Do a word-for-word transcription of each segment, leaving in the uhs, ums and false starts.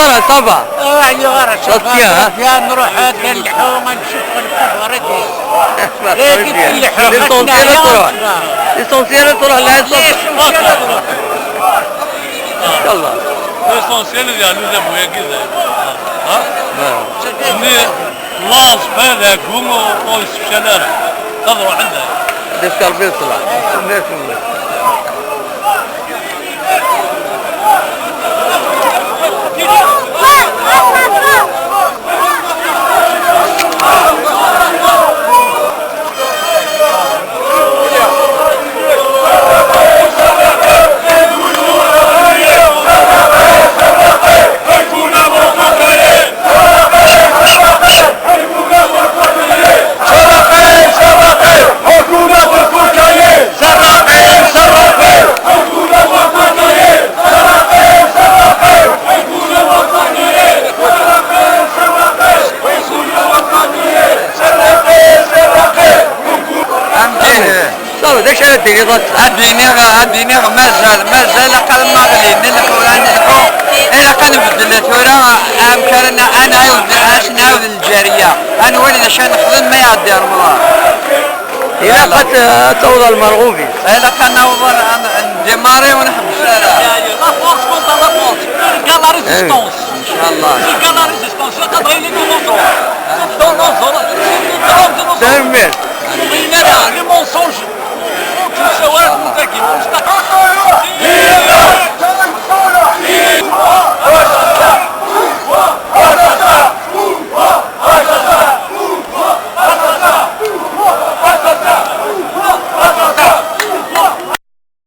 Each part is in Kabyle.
Ça va. Ah, il y aura ça va, ça va, نروح هكا نلحو، نشوف الكفر هكا. L'essentiel تروح. L'essentiel تروح، l'essentiel. L'essentiel. L'essentiel يعني زعما هكا. ها؟ نعم. Laẓ, fad, ɛeggu, ur yessefcal ara. Ad ruḥen da. Ad yefk Ṛebbi leṣlaḥ. Amek? Ṣṣur, d acu ara d-tiniḍ ass-a? Ad d-iniɣ, ad d-iniɣ mazal, mazal aqal-nneɣ ad nlḥu, ad nlḥu. Ilaq ad nbeddel tura amek ara n-, ad nɛiwed, ad s-nɛiwed lǧariya. Ad nwali d acu ara nexdem ma iɛeddi Remḍan. Ilaq ad t-, ad taweḍ ɣer lmerɣub-is. Ilaq ad naweḍ ad n-, ad ndémarrer ur nḥebbes ara. La force contre la force. Égale la résistance. Inchallah. Égale la résistance. Ilaq ad ɣilin les mensonges. Dans nos oreilles. Dans nos oreilles. Tanemmirt. Ur ɣilin ara les mensonges. Ur ttmesawal ara tmurt-agi.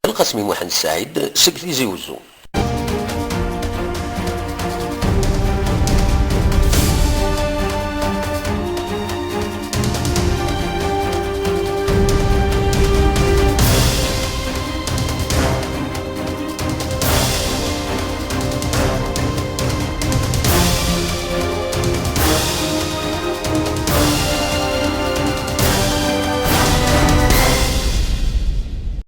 Lqasmi Muḥend Saɛid seg Tizi